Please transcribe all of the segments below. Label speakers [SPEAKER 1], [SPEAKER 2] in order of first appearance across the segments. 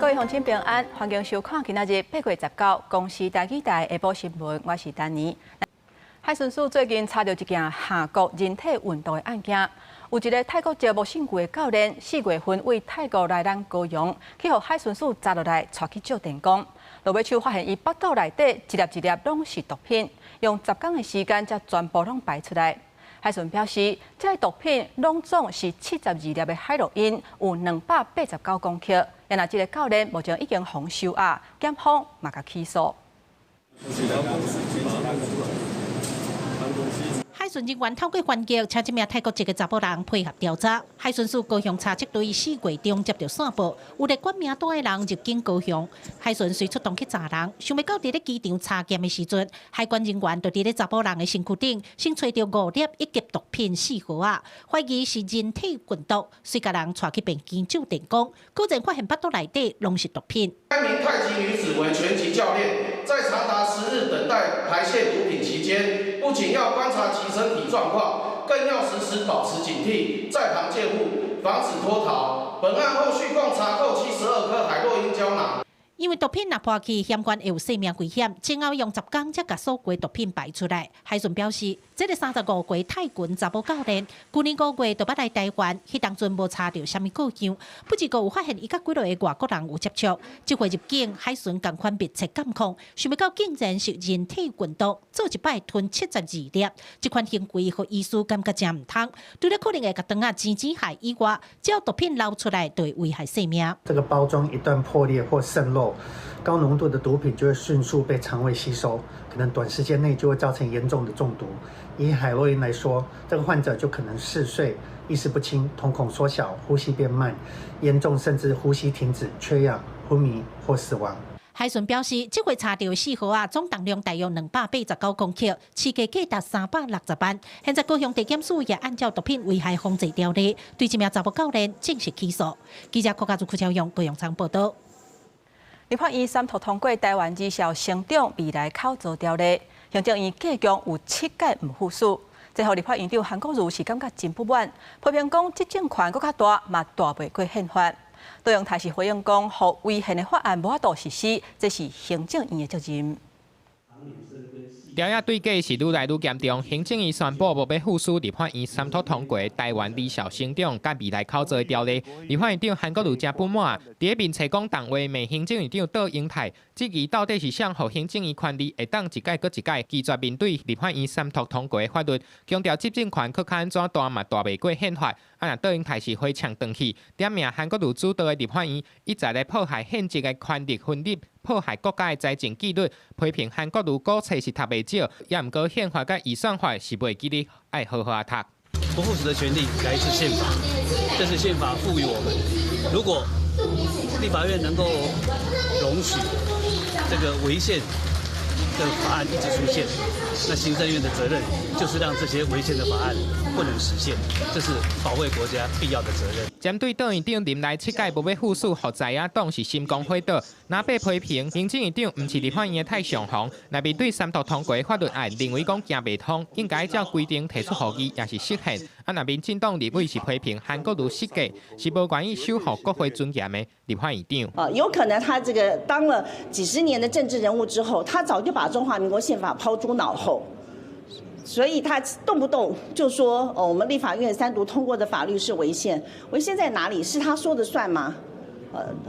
[SPEAKER 1] 各位鄉親平安，歡迎收看今仔日8月19公視台語台下晡新聞，我是丹妮。海巡署最近查著一件下國人體運毒的案件，有一个泰國籍無姓氏的教練，4月份對泰國來咱高雄，去予海巡署查落來，帶去照電光。落尾手發現伊腹肚內底一粒一粒攏是毒品，用10工的時間才全部攏排出來。海巡表示，這个毒品攏總是72粒的海洛因，有289公克。然後這个教練目前已經予收押，檢方嘛共起訴。
[SPEAKER 2] 海巡人員透過環境，請這名泰國籍的查埔人配合調查。海巡署高雄查緝隊4月中接著線報，有列管名單的人入境高雄。海巡隨出動去查人，想袂到佇咧機場查驗的時陣，海關人員就佇咧查埔人的身軀頂，先揣著五粒一級毒品四盒仔，懷疑是人體運毒，遂共人帶去便檢照電光，果然發現腹肚內底攏是毒品。
[SPEAKER 3] 該名泰籍女子為拳擊教練，在長達10日等待排泄毒品期間，不僅要觀察其身體狀況，更要時時保持警惕，在旁戒護，防止脫逃。本案後續共查扣72顆海洛因膠囊。
[SPEAKER 2] 因為毒品若破去，嫌犯會有性命危險。前後用10工才共所有毒品排出來。海巡表示，這个35歲泰拳查某教練，舊年5月就捌來台灣，彼當陣無查著啥物過樣，不過有發現伊佮幾落个外國人有接觸。這回入境，海巡仝款密切監控，想袂到竟然是人體運毒，做一擺吞72粒，這款行為予醫師感覺誠毋通。除了可能會共腸仔錢錢害以外，只要毒品流出來，就會危害性命。
[SPEAKER 4] 這個包裝一旦破裂或滲漏，高濃度的毒品就會迅速被腸胃吸收，可能短時間內就會造成嚴重的中毒。以海洛因來說，這個患者就可能嗜睡、意識不清、瞳孔縮小、呼吸變慢，嚴重甚至呼吸停止、缺氧、昏迷或死亡。
[SPEAKER 2] 海巡表示，這回查著四盒仔，總重量大約289公克，市價價達360萬。現在高雄地檢署也按照毒品危害防治條例，對這名查某教練正式起訴。記者郭家祖、柯超勇高雄採報導。
[SPEAKER 1] 立法院三讀通過台灣兒少成長未來口座條例，行政院計共有七屆毋副署，這予立法院長韓國瑜是感覺真不滿，批評講執政權閣較大，嘛大袂過憲法。卓榮泰是回應講，予違憲的法案無法度實施，這是行政院的責任。
[SPEAKER 5] 朝野對決是愈來愈嚴重，行政院宣布無欲副署立法院三讀通過台灣兒少成長佮未來口座的條例，立法院長韓國瑜誠不滿，佇咧面冊講重話，罵行政院長卓榮泰，質疑到底是誰予行政院權力會當一屆閣一屆拒絕面對立法院三讀通過的法律，強調執政權閣較按怎大嘛大袂過憲法。啊，若卓榮泰是回嗆轉去，點名韓國瑜主導的立法院一再來破壞憲政的權力分立，破壞國家的財政紀律，批評韓國瑜古冊是讀袂少，也毋過憲法佮預算法是袂記得愛好好讀。
[SPEAKER 6] 不副署的權力來自憲法，這是憲法賦予我們。如果立法院能夠容許這個違憲的法案一直出現，那行政院的責任就是讓這些違憲的法案不能實現，這是保衛國家必要的責任。
[SPEAKER 5] 針對卓院長任內七屆無欲副署，予在野黨是心肝火著，若被批評行政院長毋是立法院的太上皇，若面對三讀通過的法律案，認為講行袂通，應該照規定提出予議，也是失憲。啊，若民進黨立委是批評韓國瑜失格，是無願意守護國會尊嚴的立法院長。
[SPEAKER 7] 啊，有可能他這個當了幾十年的政治人物之後，他早就把中華民國憲法拋諸腦後。所以他動不動就說：哦，我們立法院三讀通過的法律是違憲，違憲在哪裡？是他說的算嗎？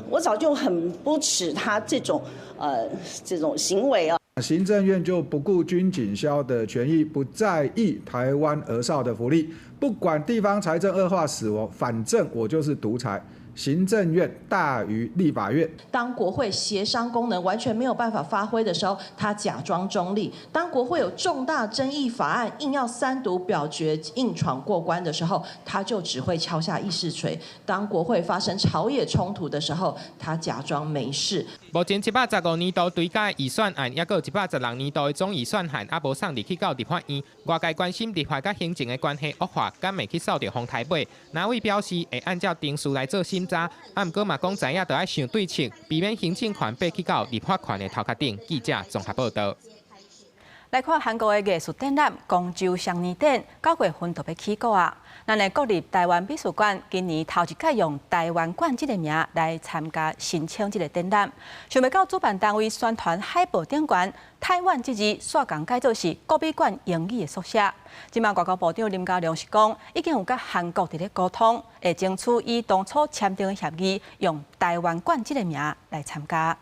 [SPEAKER 7] 我早就很不齒他這種行為啊。
[SPEAKER 8] 行政院就不顧軍警消的權益，不在意台灣兒少的福利，不管地方財政惡化死活，反正我就是獨裁。行政院大於立法院。
[SPEAKER 9] 當國會協商功能完全沒有辦法發揮的時候，他假裝中立；當國會有重大爭議法案硬要三讀表決硬闖過關的時候，他就只會敲下議事錘；當國會發生朝野衝突的時候，他假裝沒事。
[SPEAKER 5] 目前115年度追加預算案，抑閣有116年度的總預算案，猶無送入去到立法院。外界關心立法佮行政的關係惡化，敢會去掃著風颱尾？藍委表示會按照程序來做審查，啊，毋過嘛講知影著愛想對策，避免行政權爬去到立法權的頭殼頂。記者綜合報導。
[SPEAKER 1] 來看韓國的藝術展覽光州雙年展，9月份就欲起鼓啊！咱的國立臺灣美術館今年頭一擺用台灣館這个名來參加申請這个展覽，想袂到主辦單位宣傳海報頂懸，台灣這字煞共改做是國美館英語的縮寫。這馬外交部長林佳龍是講，已經有佮韓國佇咧溝通，會爭取依當初簽訂的協議，用台灣館這个名來參加。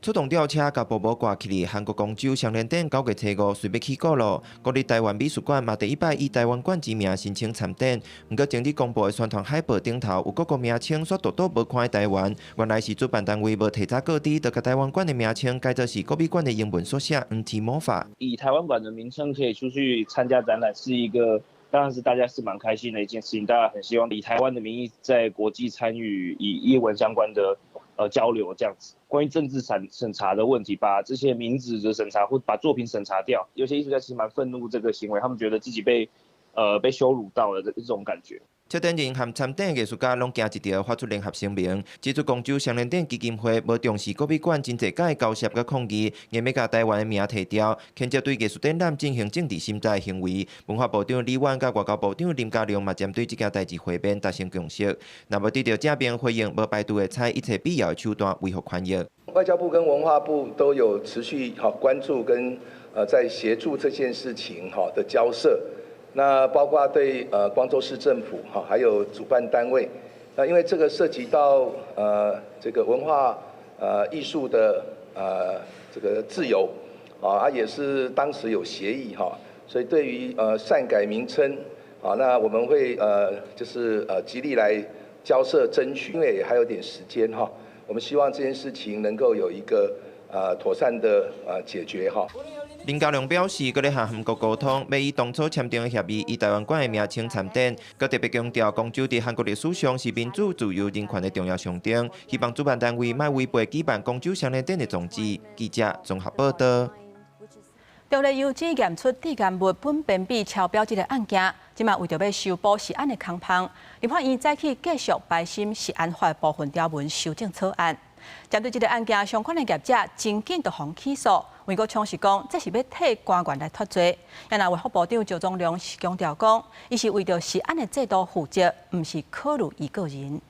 [SPEAKER 10] 出動吊車共布幕掛起來，韓國光州雙年展9月初5隨欲起鼓囉。國立臺灣美術館嘛第一擺以台灣館之名申請參展，毋過前日公布的宣傳海報頂頭有各國名稱，煞獨獨無看見臺灣。原來是主辦單位無提早告知，就共台灣館的名稱改做是國美館的英文縮寫 MT-MOFA。
[SPEAKER 11] 以台灣館的名稱可以出去參加展覽，是一個當然是大家是蠻開心的一件事情。大家很希望以台灣的名義在國際參與以藝文相關的交流這樣子。關於政治審查的問題，把這些名字的審查或把作品審查掉，有些藝術家其實蠻憤怒這個行為，他們覺得自己被羞辱到了這種感覺。
[SPEAKER 10] 策展人和參展藝術家攏行一條，發出聯合聲明，指出光州雙年展基金會無重視國美館真濟屆交涉佮抗議，硬欲共台灣的名提掉，牽涉對藝術展覽進行政治審查的行為。文化部長李婉佮外交部長林佳龍嘛針對這件代誌會面達成共識，若無得到正面回應，無排除會採一切必要的手段維護權益。
[SPEAKER 12] 外交部跟文化部都有持續關注跟在協助這件事情的交涉。那包括對光州市政府哈，還有主辦單位，那因為這個涉及到這個文化藝術的這個自由啊，也是當時有協議哈，所以對於擅改名稱啊，那我們會就是極力來交涉爭取，因為還有點時間哈，我們希望這件事情能夠有一個妥善的解決哈。
[SPEAKER 10] 林佳龍表示，閣咧和韓國溝通，欲以當初簽訂的協議，以台灣館的名稱參展。閣特別強調，光州佇韓國歷史上是民主、自由、人權的重要象徵，希望主辦單位莫違背舉辦光州雙年展的宗旨。記者綜合報道。
[SPEAKER 1] 中麗油脂驗出致癌物苯苯芘超標這个案件，這馬為著欲修補食安的空縫，立法院早起繼續排審食安法部分條文修正草案。針對這个案件，相關的業者真緊就予起訴。黃國昌是講，這是欲替官員來脫罪。啊若衛福部長趙宗良是強調講，伊是為著食安的制度負責，毋是考慮伊個人。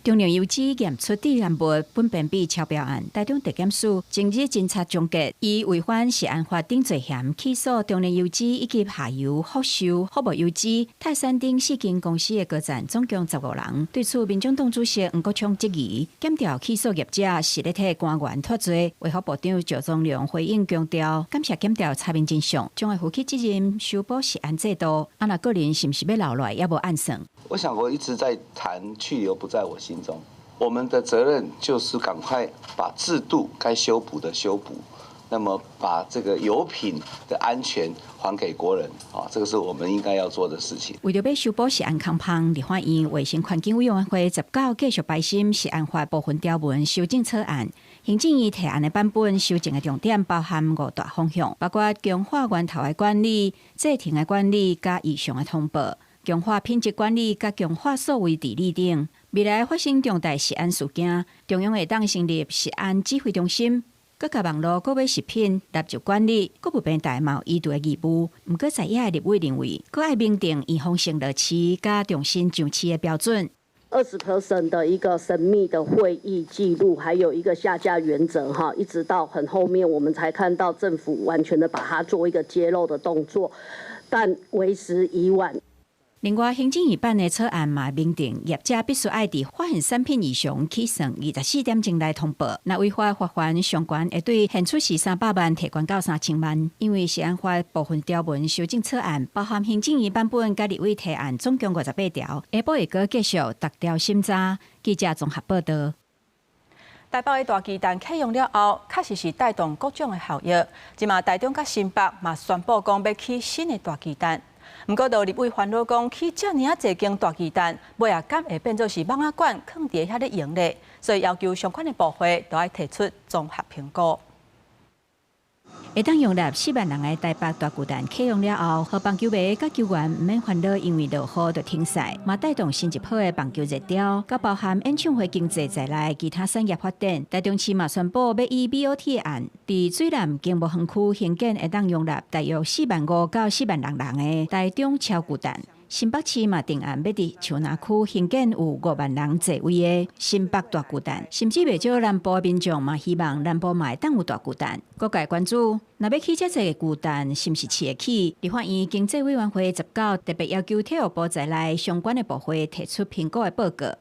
[SPEAKER 13] 中糧油脂驗出致癌物苯苯芘超標案，台中地檢署前日偵查終結，以違反食安法等罪嫌起訴中糧油脂以及下游福壽、福木油脂、泰山頂四間公司的高層，總共15人。對此，民眾黨主席黃國昌質疑，檢調起訴業者是咧替官員脫罪。衛福部長趙宗良回應強調，感謝檢調查明真相，將會負起責任修補食安制度。啊，若個人是毋是欲留落來，猶無按算。
[SPEAKER 14] 我想我一直在談去留不在我心中，我們的責任就是趕快把制度該修補的修補，那麼把這個油品的安全還給國人啊，這個是我們應該要做的事情。
[SPEAKER 13] 為著欲修補食安空縫，立法院衛生環境委員會19繼續排審食安法部分條文修正草案。行政院提案的版本修正的重點包含五大方向，包括強化源頭的管理、製程的管理、佮異常的通報。強化品質管理、佮強化數位治理等，未來發生重大食安事件，中央會當成立食安指揮中心，閣共網路購買食品納入管理，國務平台嘛有依據的義務。毋過在野的立委認為，閣愛明定預防性落飼佮重新上市的標準。
[SPEAKER 15] 20% 的一個神秘的會議記錄，還有一個下架原則，哈，一直到很後面，我們才看到政府完全的把它做一個揭露的動作，但為時已晚。
[SPEAKER 13] 另外，行政院版的草案嘛明定，業者必須愛佇發現產品異常起算24點鐘內通報，若違法罰鍰上懸會對現出示300萬提懸到3000萬。因為食安法部分條文修正草案包含行政院版本佮立委提案，總共58條，下晡會閣繼續逐條審查。記者綜合報道。
[SPEAKER 1] 台北的大巨蛋啟用了後，確實是帶動各種的效益。這馬台中佮新北嘛宣布講欲起新的大巨蛋。毋過，就立委煩惱講，起遮爾仔濟間大巨蛋，尾仔敢會變做是蠓仔館，囥佇遐咧營咧？所以要求相關的部會都愛提出綜合評估。
[SPEAKER 13] 會當容納4萬人的台北大巨蛋啟用了後，予棒球迷佮球員毋免煩惱，因為落雨就停賽，嘛帶動新一波的棒球熱潮，佮包含演唱會經濟在內其他產業發展。台中市嘛宣布欲以 BOT 案，佇水湳經貿園區興建會當容納大約4萬5到4萬6人的台中超巨蛋。新北市嘛定案欲佇樹林區興建有5萬人座位的新北大巨蛋，甚至袂少南部民眾嘛希望南部嘛會當有大巨蛋。各界關注，若欲起遮濟巨蛋，是毋是飼會起？立法院經濟委員會19特別要求體育部在內相關的部會提出評估的報告。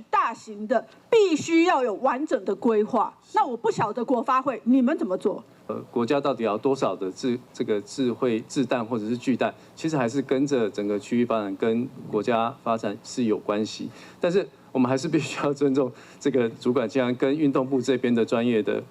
[SPEAKER 16] 大型的必須要有完整的規劃。那我不曉得國發會你們怎麼做？
[SPEAKER 17] 國家到底要多少的這個智慧智蛋或者是巨蛋，其實還是跟着整個區域發展跟國家發展是有關係。但是我們還是必須要尊重這個主管機關跟運動部這邊的專業的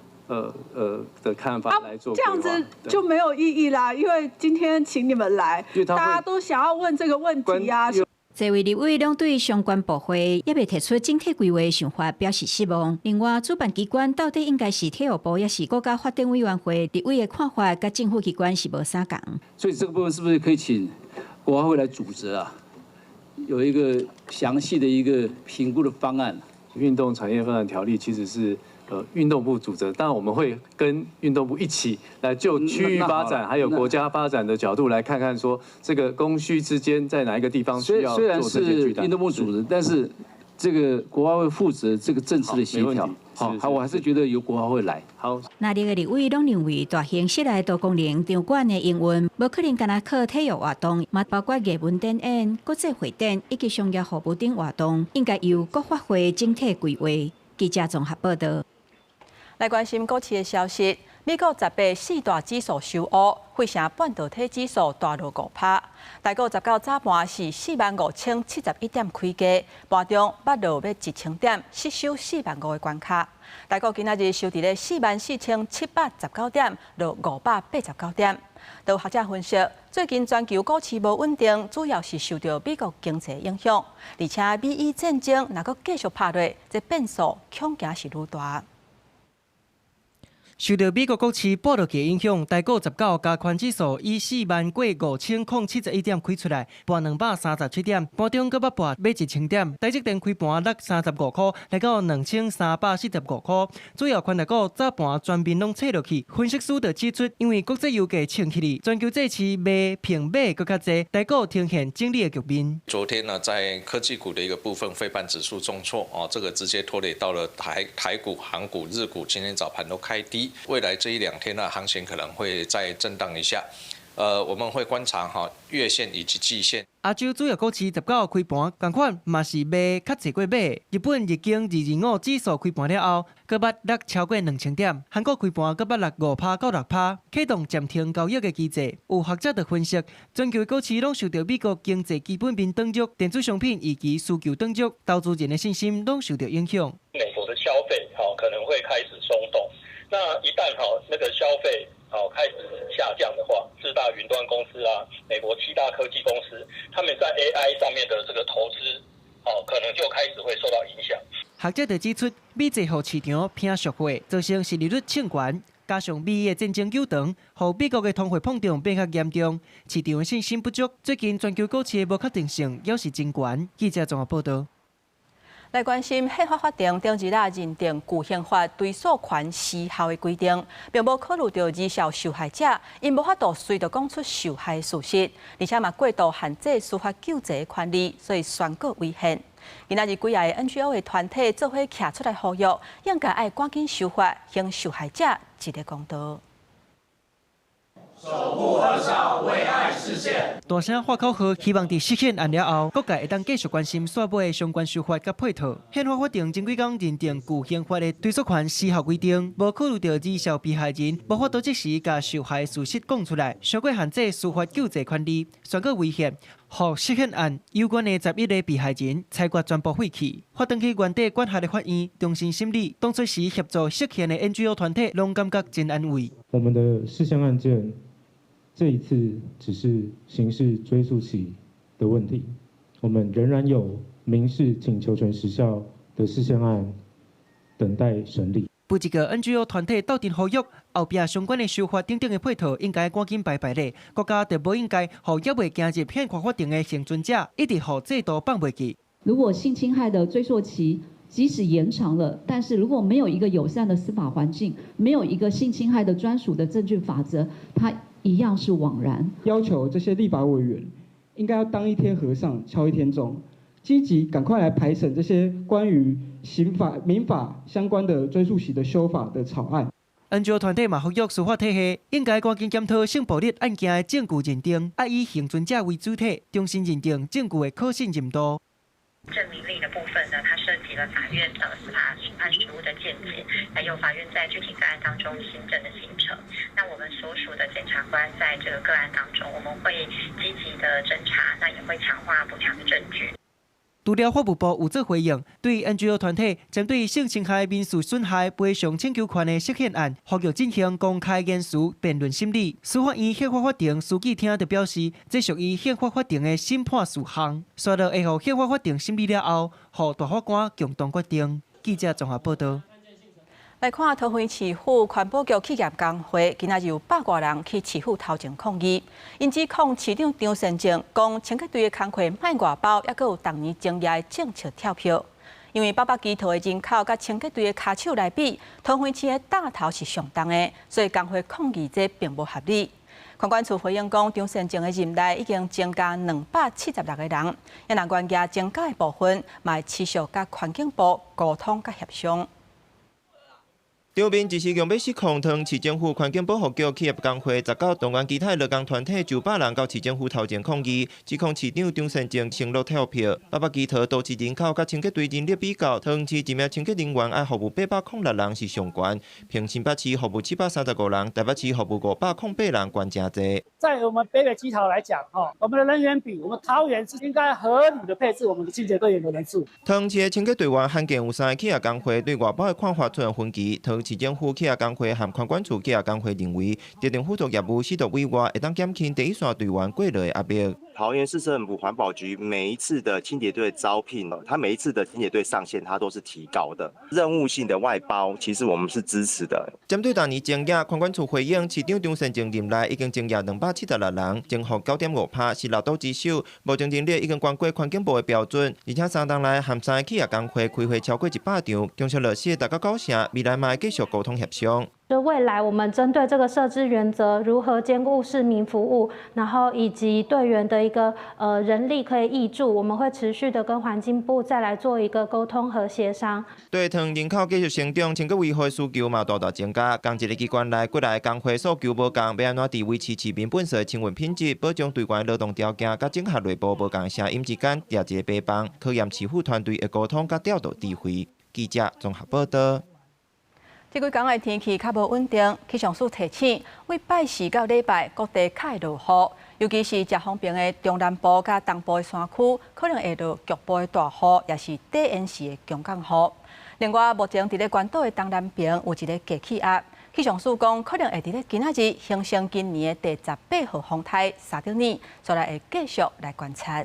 [SPEAKER 17] 的看法來做。
[SPEAKER 16] 這樣子就沒有意義啦，因為今天請你們來，大家都想要問這個問題啊。
[SPEAKER 13] 這位立委攏對相關部會猶未提出整體規劃想法表示失望。另外，主辦機關到底應該是體育部，抑是國家發展委員會？立委的看法佮政府機關是無相仝。
[SPEAKER 18] 所以這個部分是不是可以請國發會來組織啊？有一個詳細的一個評估的方案。
[SPEAKER 17] 運動產業發展條例其實是運動部主責，當然我們會跟運動部一起來就區域發展還有國家發展的角度來看看，說這個供需之間在哪一個地方需要
[SPEAKER 18] 做這些巨蛋。雖然是運動部主責，但是這個國發會負責這個政策的協調。好，我還是覺得由國發會來。
[SPEAKER 17] 好，
[SPEAKER 13] 那兩個立委攏認為，大型室內多功能場館的營運，無可能干焦靠體育活動，嘛包括藝文展演、國際會展以及商業服務等活動，應該由國發會整體規劃。記者綜合報道。
[SPEAKER 1] 來關心股市的消息，美國18四大指數收烏，費城半導體指數大落5%。台股19早盤是45,071點開低，盤中捌落欲1000點，失守4萬5的關卡。台股今仔日收佇咧44,719點，落589點。有學者分析，最近全球股市無穩定，主要是受著美國經濟影響，而且美伊戰爭若閣繼續拍落，這變數恐驚是愈大。
[SPEAKER 19] 受著美國股市跌落去影響，台股19加權指數以4萬過5071點開出來，跌237點，盤中閣捌跌欲1000點。台積電開盤落35箍，來到2345箍。主要權值股早盤全面攏挫落去。分析師就指出，因為國際油價衝起去，全球債市賣平買閣較濟，台股呈現整理的局面。
[SPEAKER 20] 昨天呢，在科技股的一個部分，費半指數重挫哦，這個直接拖累到了台股、韓股、日股，今天早盤都開低。未來這一兩天呢，行情可能會再震盪一下，我們會觀察哈月線以及季線。
[SPEAKER 19] 亞洲主要股市19開盤，仝款嘛是賣較濟過買。日本日經225指數開盤了後，閣捌落超過2000點。韓國開盤閣捌落5%到6%，啟動暫停交易的機制。有學者就分析，全球股市攏受著美國經濟基本面轉弱、電子商品以及需求轉弱，投資人的信心攏受著影響。
[SPEAKER 21] 美國的消費可能會開始鬆動。那一旦那個消費開始下降的話，四大雲端公司啊，美國七大科技公司，他們在 AI 上面的這個投資，可能就開始會受到影響。
[SPEAKER 19] 學者就指出，美債予市場偏俗化，造成殖利率衝懸，加上美伊的戰爭久長，予美國的通貨膨脹變較嚴重，市場的信心不足。最近全球股市的無確定性猶是真懸。記者綜合報道。
[SPEAKER 1] 來關心憲法法庭頂日仔認定舊刑法追訴權時效的規定，並無考慮著兒少受害者，𪜶無法度隨著講出受害事實，而且嘛過度限制司法救濟的權利，所以宣告違憲。今仔日幾个 NGO 的團體做伙徛出來呼籲，應該愛趕緊修法，還受害者一個公道。
[SPEAKER 22] 守護兒少，為愛釋憲。
[SPEAKER 19] 大聲喊口號，希望佇釋憲案了後，各界會當繼續關心煞尾的相關修法佮配套。憲法法庭前幾工認定舊刑法的追訴權時效規定，無考慮著兒少被害人無法度即時共受害事實講出來，傷過限制司法救濟權利，宣告違憲。予釋憲案有關的11個被害人裁決全部廢棄，發轉去原底管轄的法院重新審理。當初時協助釋憲的 NGO 團體攏感覺真安慰。
[SPEAKER 23] 我們的釋憲案件，這一次只是刑事追訴期的問題，我們仍然有民事請求權時效的釋憲案等待審理。
[SPEAKER 19] 不一个 NGO 團體鬥陣呼籲，後壁相關的修法等等的配套應該趕緊排排咧。國家就無應該予猶未行入憲法法庭的倖存者，一直予制度放袂記。
[SPEAKER 2] 如果性侵害的追溯期即使延長了，但是如果沒有一個友善的司法環境，沒有一個性侵害的專屬的證據法則，它一樣是枉然。
[SPEAKER 23] 要求這些立法委員應該要當一天和尚敲一天鐘，積極趕快來排審這些關於刑法、民法相關的追訴期的修法的草案。
[SPEAKER 19] NGO 團體嘛呼籲司法體系應該趕緊檢討性暴力案件的證據認定，愛以倖存者為主體，重新認定證據的可信任度。
[SPEAKER 3] 證明力的部分呢，它涉及了法院司法審判實務的見解，還有法院在具體個案當中心證的形成。那我們所屬的檢察官在這個個案當中，我們會積極的偵查，那也會強化補強的證據。
[SPEAKER 19] 除了法務部有做回應，對 NGO 團體針對性侵害民事損害賠償請求權的釋憲案，呼籲進行公開言辭辯論審理。司法院憲法法庭書記廳就表示，這屬於憲法法庭的審判事項，煞落會予憲法法庭審理了後，予大法官共同決定。記者綜合報道。
[SPEAKER 1] 來看桃園市府環保局企業工會，今仔日有百外人去市府頭前抗議，𪜶指控市長張善政講清潔隊的工課莫外包，猶閣有逐年增額的政策跳票。因為北北基桃的人口佮清潔隊的跤手來比，桃園市的擔頭是上重的，所以工會抗議這並無合理。環管處回應講，張善政的任內已經增加276個人，也若願意增加的部分，嘛會持續佮環境部溝通佮協商。
[SPEAKER 10] 場面一時強欲失控，桃園市政府環境保護局企業工會19動員其他勞工團體上百人到市政府頭前抗議，指控市長張善政承諾跳票。北北基桃都市人口佮清潔隊人力比較，桃園市一名清潔人員愛服務806人是上懸，平新北市服務735人，台北市服務508人，懸誠濟。
[SPEAKER 4] 在我們北北基桃來講，我們的人員比，我們桃園是應該合理的配置我們的清潔隊員的人數。
[SPEAKER 10] 桃園市的清潔隊員罕見有三個企業工會對外包的看法出現分歧。市政府企業工會和環管處企業工會認為，特定輔助業務適度委外，會當減輕第一線隊員過勞的壓力。
[SPEAKER 24] 桃園市政府環保局每一次的清潔隊招聘，他每一次的清潔隊上限，他都是提高的。任務性的外包，其實我們是支持的。
[SPEAKER 10] 針對逐年增額，環管處回應，市長張善政任內已經增額276人，增幅9.5%，是六都之首。目前人力已經懸過環境部的標準，而且3冬來和三个企業工會開會超過100場，共識落實達到9成，未來嘛會繼續溝通協商。
[SPEAKER 25] 就未來我們針對這個設置原則，如何兼顧市民服務，然後以及隊員的一個人力可以挹注，我們會持續的跟環境部再來做一個溝通和協商。
[SPEAKER 10] 對桃園人口繼續成長，清潔維護的需求嘛大大增加。仝一个機關內，幾來工會訴求無仝，欲按怎佇維持市民糞掃的清運品質、保障隊員勞動條件，佮整合內部無仝聲音之間，抓一個平衡，考驗市府團隊的溝通佮調度智慧。記者綜合報道。
[SPEAKER 1] 這幾工的天氣較無穩定，氣象署提醒，對拜四到禮拜各地較會落雨，尤其是遮方面的中南部佮東部的山區，可能會落局部的大雨，也是短延時的強降雨。另外，目前佇咧關島的東南邊有一个低氣壓，氣象署講可能會佇咧今仔日形成今年的第18號風颱沙德尼，煞來會繼續來觀察。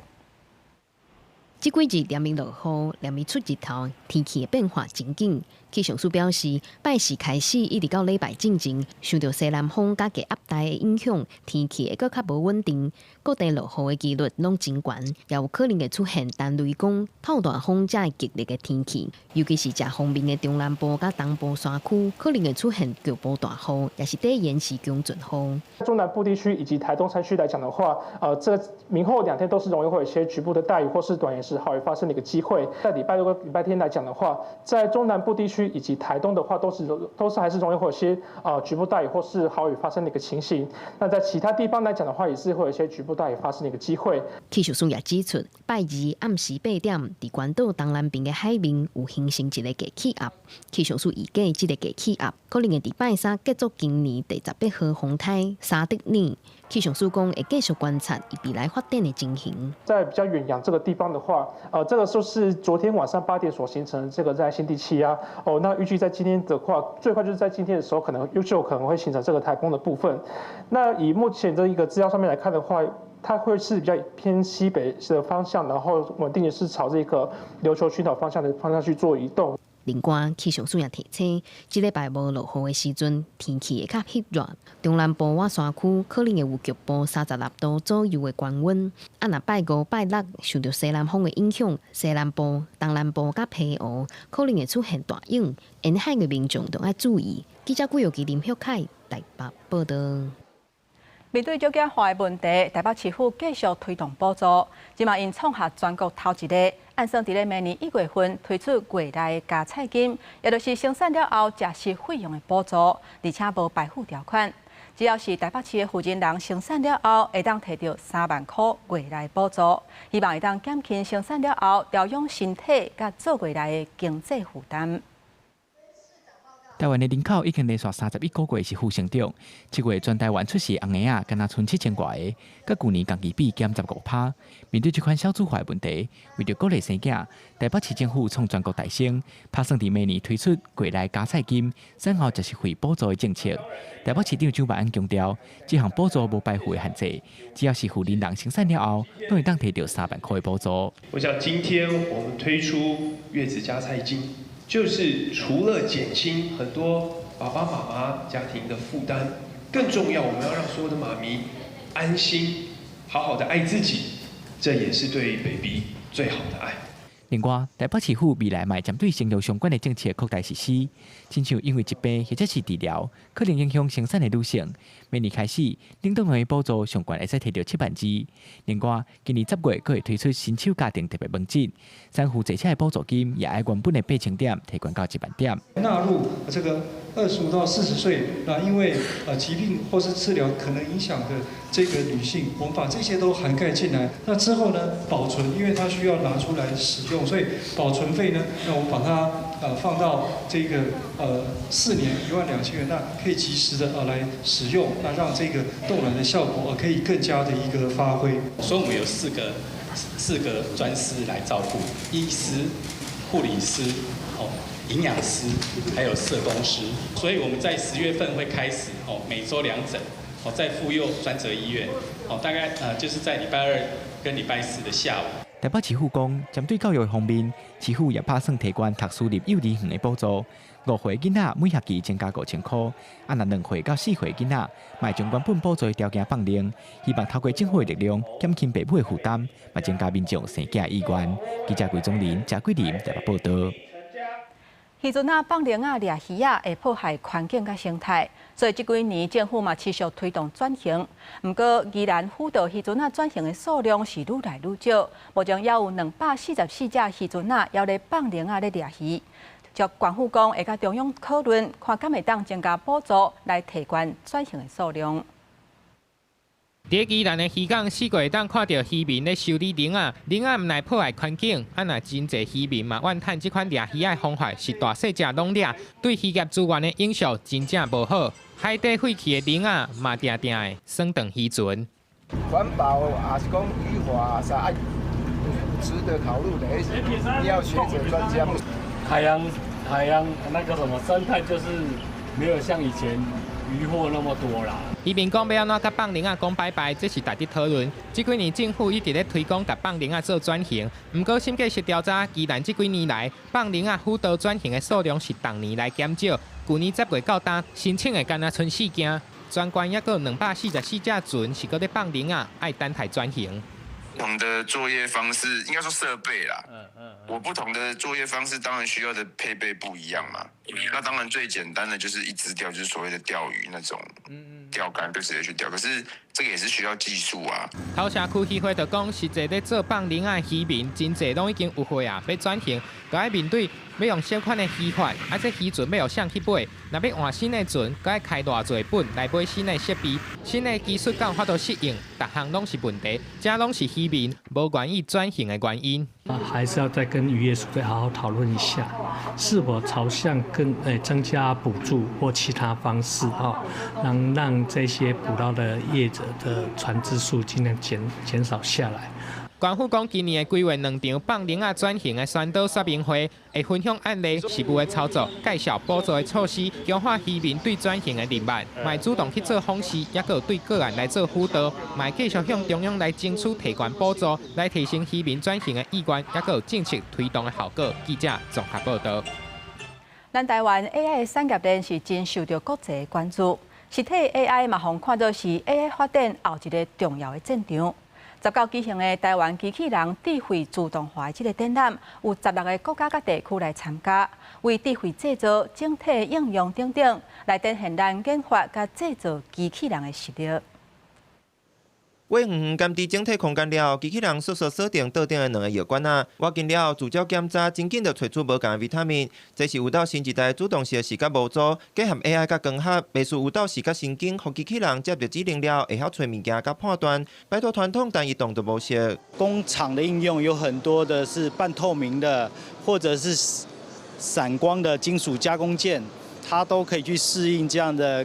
[SPEAKER 26] 這幾日連綿落雨，連綿出日頭，天氣的變化真緊。氣象署表示，拜四開始一直到禮拜進前，受著西南風佮低壓帶的影響，天氣會閣較無穩定，各地落雨的幾率攏真懸，也有可能會出現單雷公、透大風遮會激烈的天氣。尤其是遮方面的中南部佮東部山區，可能會出現局部大雨，也是短延時強陣雨。
[SPEAKER 27] 中南部地區以及台東山區來講的話，這明後兩天都是容易會有一些局部的大雨或是短延時豪雨發生的一個機會。在禮拜六跟禮拜天來講的話，在中南部地區以及台東的話，都是還是容易會有些局部大雨或是豪雨發生的一個情形。那在其他地方來講的話，也是會有一些局部大雨發生的一個機會。
[SPEAKER 26] 氣象署也指出，拜二暗時8點，佇關島東南邊的海面有形成一个低氣壓。氣象署預計，這个低氣壓可能會佇拜三結束今年第18號風颱沙德尼。氣象署講會繼續觀察伊未來發展的情形。
[SPEAKER 27] 在比較遠洋這個地方的話，這個就是昨天晚上8點所形成的這個熱帶性低氣壓。哦，那預計在今天的話，最快就是在今天的時候，可能就可能會形成這個颱風的部分。那以目前這一個資料上面來看的話，它會是比較偏西北的方向，然後穩定的是朝這個琉球群島方向的方向去做移動。
[SPEAKER 26] 另外，氣象署也提醒，這禮拜無落雨的時陣，天氣會較翕熱。中南部倚山區可能會有局部36度左右的高溫。啊，若拜五、拜六受著西南風的影響，西南部、東南部佮澎湖可能會出現大湧，沿海的民眾著愛注意。記者顧玉琪、林旭凱台北報導。
[SPEAKER 1] 面對少子化的問題，台北市府繼續推動補助，這馬𪜶創下全國頭一个，按算佇咧明年1月份推出月內加菜金，也就是生產了後食食費用的補助，而且無排富條款。只要是台北市的負責人生產了後，會當提著3萬箍月內補助，希望會當減輕生產了後調養身體佮做月內的經濟負擔。
[SPEAKER 5] 台灣的人口已經連續31個月是負成長。7月全台灣出世紅嬰仔，敢若賰7000外个，佮舊年同期比減15%。面對這款少子化的問題，為著鼓勵生囝，台北市政府創全國大先，拍算佇明年推出月內加菜金、產後食食費補助的政策。台北市長蔣萬安強調，這項補助無排富的限制，只要是婦人人生產了後，攏會當提著3萬箍的補助。
[SPEAKER 6] 我想今天我們推出月子加菜金，就是除了減輕很多爸爸媽媽家庭的負擔，更重要，我們要讓所有的媽咪安心，好好的愛自己，這也是對 baby 最好的愛。
[SPEAKER 5] 另外，台北市府未來嘛會針對生育相關的政策擴大實施，親像因為疾病或者是治療，可能影響生產的女性，明年開始，冷凍卵的補助上懸會使提著7萬二。另外，今年10月閣會推出新手家庭特別門診，產婦坐車的補助金也按原本的8000點提懸到1萬點。
[SPEAKER 7] 納入這個25到40歲，那因為疾病或是治療可能影響的這個女性，我們把這些都涵蓋進來。那之後呢，保存，因為它需要拿出來使用，所以保存費呢，那我們把它放到這個4年1萬2000元，那可以及時的來使用，那讓這個凍卵的效果可以更加的一個發揮。
[SPEAKER 8] 所以我們有四個專師來照顧，醫師、護理師、哦。營養師還有社工師，所以我們在10月份會開始哦，每週2診哦，在婦幼專責醫院哦，大概就是在禮拜二跟禮拜四的下午。
[SPEAKER 5] 台北市府講，針對教育方面，市府也拍算提懸讀私立幼兒園的補助，5歲囡仔每學期增加5000箍，啊，若2歲到4歲囡仔，嘛會將原本補助的條件放寬，希望透過政府的力量減輕父母的負擔，嘛增加民眾生囝意願。記者桂宗林、謝桂林台北報導。
[SPEAKER 1] 漁船仔放龍仔掠魚仔會破壞環境佮生態，所以這幾年政府嘛持續推動轉型。毋過，宜蘭輔導漁船仔轉型的數量是愈來愈少，目前猶有244隻漁船仔猶咧放龍仔咧掠魚。就縣府講會佮中央討論，看敢會當增加補助來提懸轉型的數量。
[SPEAKER 9] 佇宜蘭的漁港，四處會當看著漁民咧修理籠仔，籠仔毋但破壞環境，啊若真濟漁民嘛怨嘆這款掠魚仔的方法是大細隻攏掠，對漁業資源的影響真正無好。海底廢棄的籠仔嘛定定會損斷漁船。
[SPEAKER 11] 環保啊，是講漁法啥啊，值得考慮的，要學者專家。
[SPEAKER 12] 海洋那個什麼生態，就是沒有像以前漁獲那麼多啦。
[SPEAKER 9] 漁民講欲按怎共放籠仔講拜拜，這是值得討論。這幾年政府一直咧推廣共放籠仔做轉型，毋過審計署調查，宜蘭這幾年來放籠仔輔導轉型的數量是逐年來減少。舊年10月到今，申請的干焦賰四件，全縣猶閣有244隻船是閣咧放籠仔，愛等待轉型。
[SPEAKER 28] 不同的作業方式，應該說設備啦。我不同的作業方式，當然需要的配備不一樣嘛。那當然最簡單的就是一支釣，就是所謂的釣魚那種釣竿，就直接去釣。可是這個也是需要技術啊。
[SPEAKER 9] 頭城區漁會就講，實際咧做放籠仔的漁民，真濟攏已經有歲啊，欲轉型，閣愛面對欲用啥款的漁法，啊，這漁船欲予誰去買？若欲換新的船，閣愛開偌濟本來買新的設備，新的技術敢有法度適應，逐項攏是問題，這攏是漁民無願意轉型的原因。
[SPEAKER 29] 還是要再跟漁業署再好好討論一下，是否朝向更增加補助或其他方式啊，能讓這些捕撈的業者的船隻數盡量減少下來。
[SPEAKER 9] 縣府講，今年會規劃兩場放籠仔轉型的宣導說明會，會分享案例、實務的操作、介紹補助的措施，強化漁民對轉型的認識，嘛會主動去做訪視，猶閣有對個案來做輔導，嘛會繼續向中央來爭取提懸補助，來提升漁民轉型的意願，猶閣有政策推動的效果。記者綜合報導。
[SPEAKER 1] 咱台灣 AI 的產業鏈是真受著國際的關注，實體 AI 嘛，予看做是 AI 發展後一个重要的戰場。19舉行的台灣機器人智慧自動化的這个展覽，有16个國家佮地區來參加，為智慧製造、整體應用等等，來展現咱研發佮製造機器人的實力。
[SPEAKER 10] 畫遠遠監視整體空間了後，機器人速速鎖定桌頂的兩个藥罐仔，挖近了後自照檢查，真緊就揣出無仝的維他命。這是有鬥新一代主動式視覺模組，結合 AI 佮光學，袂輸有鬥視覺神經，予機器人接著指令了後，會曉揣物件佮判斷，擺脫傳統單一動作模式。
[SPEAKER 13] 工廠的應用有很多的是半透明的，或者是閃光的金屬加工件，它都可以去適應這樣的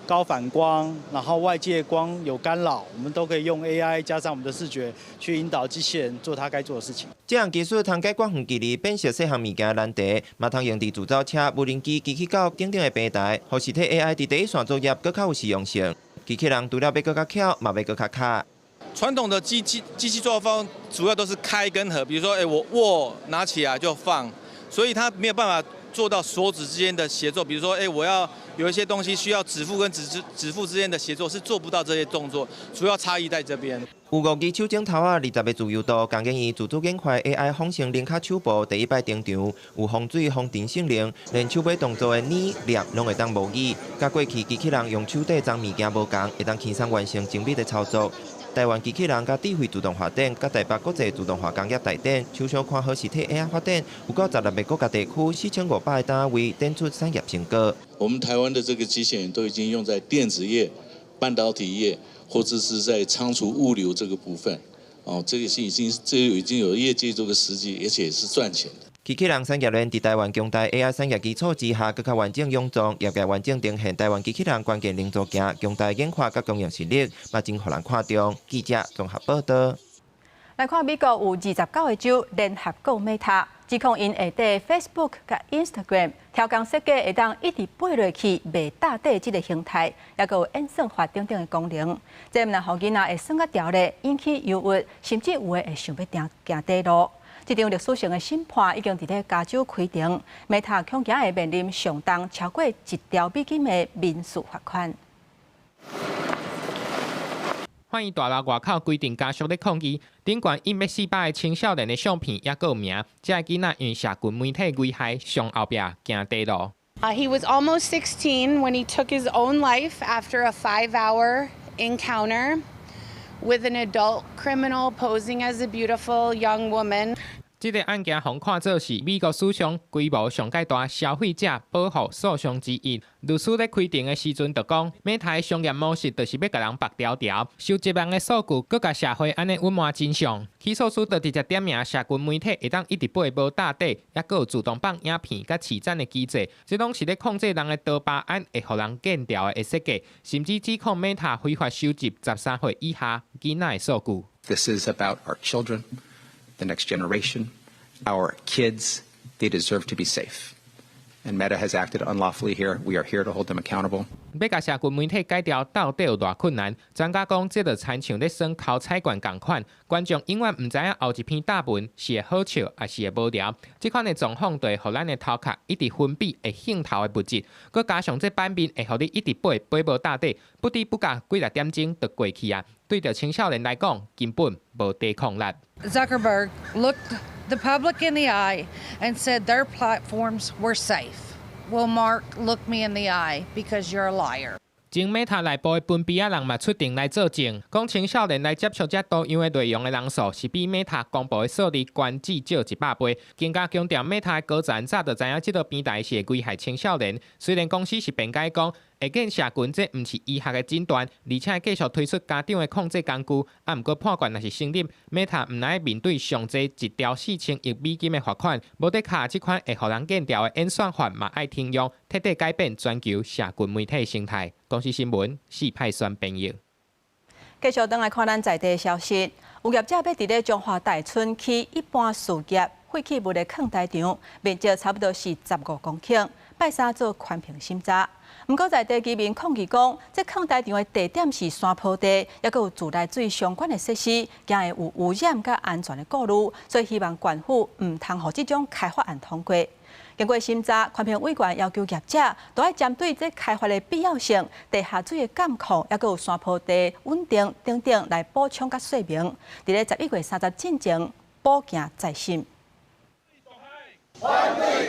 [SPEAKER 13] 高反光，然後外界光有干擾，我們都可以用 AI 加上我們的視覺去引導機器人做它該做的事情。
[SPEAKER 10] 這項技術通解決遠距離辨識細項物件的難題，嘛通用佇自走車、無人機、機器狗等等的平台，予實體 AI 佇第一線作業閣較有實用性。機器人除了欲閣較巧，嘛欲閣較巧。
[SPEAKER 14] 傳統的機器做法主要都是開跟合，比如說，我握拿起來就放，所以它沒有辦法做到手指之間的協作。比如說，我要有一些東西需要指腹跟指腹之間的協作，是做不到這些動作，主要差異在這邊。
[SPEAKER 10] 有五支手指頭仔，20個自由度，工研院自主研發 AI 仿生靈跤手步第一擺登場，有防水防塵性能，連手尾動作的捏、捏攏會當模擬。佮過去機器人用手底裝物件無仝，會當輕鬆完成精密的操作。台灣機器人佮智慧自動化展，佮台北國際自動化工業大展，手上看好實體 AI 發展，有夠16個國家地區4500個單位展出產業成果。
[SPEAKER 15] 我們台灣的這個機器人都已經用在電子業、半導體業，或者是在倉儲物流這個部分，哦，這個是已經這個已經有業界這個時機，而且也是賺錢的。
[SPEAKER 10] 機器人產業鏈佇台灣強大 AI 產業基礎之下，閣較完整湧狀，業界完整呈現台灣機器人關鍵零組件強大研發佮供應實力，嘛真予人看重。記者綜合報導。
[SPEAKER 1] 來看美國有29個州聯合告 Meta，指控𪜶下底 Facebook 佮 Instagram 刁工設計會當一直掰落去袂貼底這个形態，抑閣有演算法等等的功能，這毋但予囡仔會耍甲著咧，引起憂鬱，甚至有的會想欲行行短路。這場歷史性的審判已經佇咧加州開庭，Meta 恐驚會面臨上重超過1兆美金的民事罰款。
[SPEAKER 9] 法院大樓外口規陣家屬咧抗議，頂懸印欲400個青少年的相片，抑閣有名，這个囡仔因為社群媒體危害，上後壁行短路。
[SPEAKER 16] He was almost 16 when he took his own life after a 5-hour encounter with an adult criminal posing as a beautiful young woman.
[SPEAKER 9] 這个案件予看做是美國史上規模上蓋大消費者保護訴訟之一。律師咧開庭的時陣就講，Meta 的商業模式就是欲共人縛牢牢，收集人的數據，閣共社會按呢隱瞞真相。起訴書就直接點名社群媒體會當一直掰無貼底，抑閣有自動放影片佮飼讚的機制，這攏是咧控制人的多巴胺，會予人變調的設計，甚至指控 Meta 非法收集13歲以下囡仔的數據。
[SPEAKER 17] This is about our children, the next generation, our kids. They deserve to be safe. And Meta has acted unlawfully here. We are here to hold them accountable.
[SPEAKER 9] 欲共社群媒體改掉，到底有偌困難？專家講，這就親像咧耍摳彩券仝款，觀眾永遠毋知影後一篇貼文是會好笑，抑是會無聊。這款的狀況就會予咱的頭殼一直分泌會興頭的物質，閣加上這版面會予你一直掰掰無貼底，不知不覺幾粒點鐘就過去啊！對著青少年來講，根本無抵抗力。
[SPEAKER 16] Zuckerberg looked the public in the eye and said their platforms were safe. Well, Mark, look me in the eye because you're a liar.
[SPEAKER 9] 前 Meta 內部的分邊仔人嘛出庭來作證，講青少年來接觸這多樣的內容的人數是比 Meta 公布的數字懸至少100倍。更加強調 Meta 的高層早就知影這个平台是會危害青少年。雖然公司是辯解講，會見社群這毋是醫學的診斷，而且會繼續推出家長的控制工具。啊，毋過判決若是成立，Meta 毋但愛面對上濟1兆4000億美金的罰款，無得卡這款會予人變調的演算法嘛愛停用，徹底改變全球社群媒體生態。公視新聞，四派選編譯。
[SPEAKER 1] 繼續轉來看咱在地的消息，有業者欲佇咧彰化大村起一般事業廢棄物的囥台場，面積差不多是15公頃，拜三做環評審查。毋過在地居民抗議講，這礦台場的地點是山坡地，抑閣有自來水相關的設施，驚會有污染佮安全的顧慮，所以希望縣府毋通予這種開發案通過。經過審查，環評委員要求業者都愛針對這開發的必要性、地下水的監控，抑閣有山坡地穩定等等來補充佮說明。佇咧11月30進前補件再審。
[SPEAKER 2] 反對